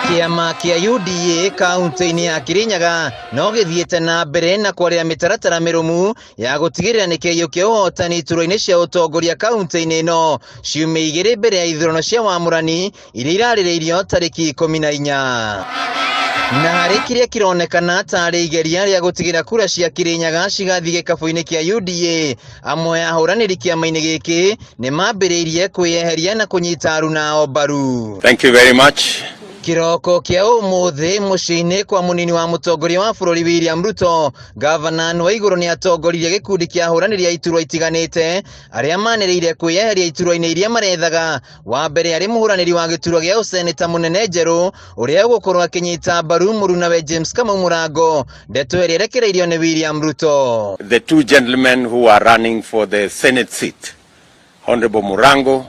Kĩama kĩa UDA kaunti-inĩ ya Kirinyaga no gĩthiĩte na mbere na kwaria mĩtaratara mĩrũmu ya gũtigĩrĩra nĩ kĩaiyũkia ũhotani iturwa-inĩ cia ũtongoria kaunti-inĩ ĩno ciumia 2 mbere ya ithurano cia wamũrani iria irarĩrĩirio tarĩki 14. Na harĩ kĩrĩa kĩronekana tarĩ igeria rĩa gũtigĩrĩra kura cia Kirinyaga cigathiĩ gĩkabũ-inĩ kĩa UDA, amwe a ahũranĩri kĩama-inĩ gĩkĩ nĩ mambĩrĩirie kwĩyeheria na kũnyita aruna ao mbaru. Thank you very much. Kĩroko kĩa ũmũthĩ mũciĩ-inĩ kwa mũnini wa mũtongoria wa bũrũri William Ruto, gavana Waiguru nĩ atongoririe gĩkundi kĩa ahũranĩri a iturwa itiganĩte arĩa manĩrĩire kwĩyeheria iturwa-inĩ iria marethaga. Wa mbere arĩ mũhũranĩri wa gĩturwa gĩa ũseneta Mũnene Njerũ ũrĩa ũgũkorwo akĩnyita mbaru mũrunawe James Kamau Mũrango, ndeto ĩrĩa ĩrekereirio nĩ William Ruto. The two gentlemen who are running for the Senate seat, Honorable Murango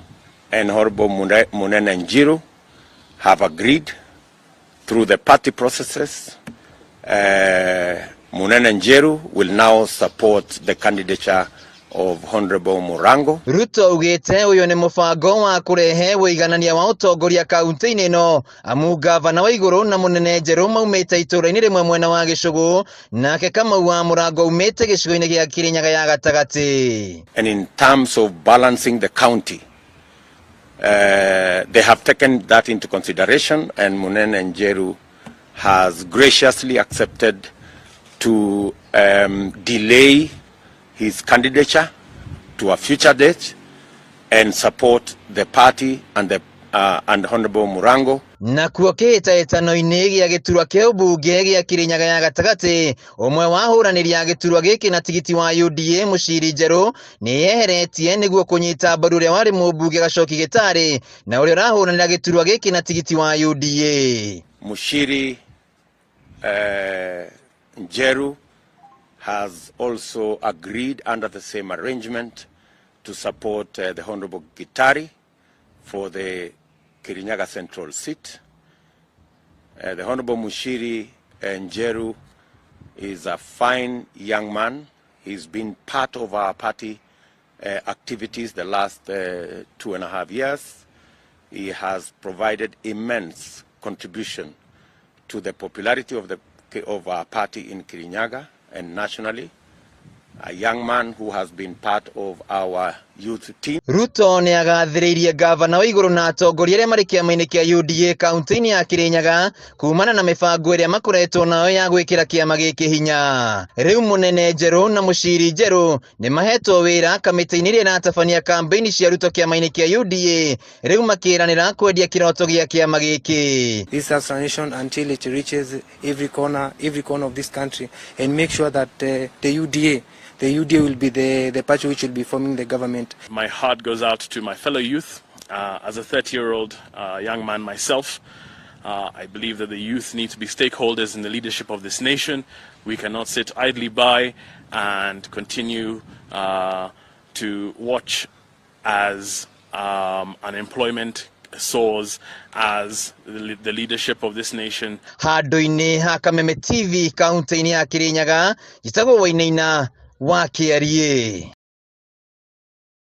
and Honorable Munene Njiru, have agreed through the party processes. Munene Njeru will now support the candidature of Honorable Murango. Ruto augĩte ũyũ nĩ mũbango wa kũrehe ũiganania wa ũtongoria kaunti-inĩ ĩno, amu gavana Waiguru na Mũnene Njerũ maumĩte itũũra-inĩ rĩmwe mwena wa Gĩcũgũ, nake Kamau wa Mũrango aumĩte gĩcigo-inĩ gĩa Kirinyaga ya gatagatĩ. And in terms of balancing the county, they have taken that into consideration, and Munene Njeru has graciously accepted to delay his candidature to a future date and support the party and Honorable Murango. Nakuo kĩhĩtahĩtano-inĩ gĩa gĩturwa kĩa ũmbunge gĩa Kirinyaga ya gatagatĩ, ũmwe wa ahũranĩri a gĩturwa gĩkĩ na tigiti wa UDA Mũciri Njerũ nĩ yeheretie nĩguo kũnyita mbaru ũrĩa warĩ mũmbunge Gacoki Gĩtarĩ na ũrĩa ũrahũranĩra gĩturwa gĩkĩ na tigiti wa UDA. Mushiri Njeru has also agreed under the same arrangement to support the Honorable Gitari for the Kirinyaga Central seat. The Honorable Mushiri Njeru is a fine young man. He's been part of our party activities the last 2.5 years. He has provided immense contribution to the popularity of our party in Kirinyaga and nationally. A young man who has been part of our youth team. Ruto nĩ agathĩrĩirie gavana Waiguru na atongoria arĩa marĩ kĩama-inĩ kĩa UDA kaunti-inĩ ya Kirinyaga kumana na mĩbango ĩrĩa makoretwo nayo ya gwĩkĩra kĩama gĩkĩ hinya. Rĩu Mũnene Njerũ na Mũciri Njerũ nĩ mahetwo wĩra kamĩtĩ-inĩ ĩrĩa ĩratabania kambĩini cia Ruto kĩama-inĩ kĩa UDA, rĩu makĩranĩra kwendia kĩroto gĩa kĩama gĩkĩ. This transformation until it reaches every corner of this country, and make sure that the UDA will be the party which will be forming the government. My heart goes out to my fellow youth. As a 30-year-old young man myself, I believe that the youth need to be stakeholders in the leadership of this nation. We cannot sit idly by and continue to watch as unemployment soars, as the leadership of this nation Handũ-inĩ ha Kameme TV kaunti-inĩ ya Kirinyaga, njĩtagwo Wainaina wa Kĩariĩ.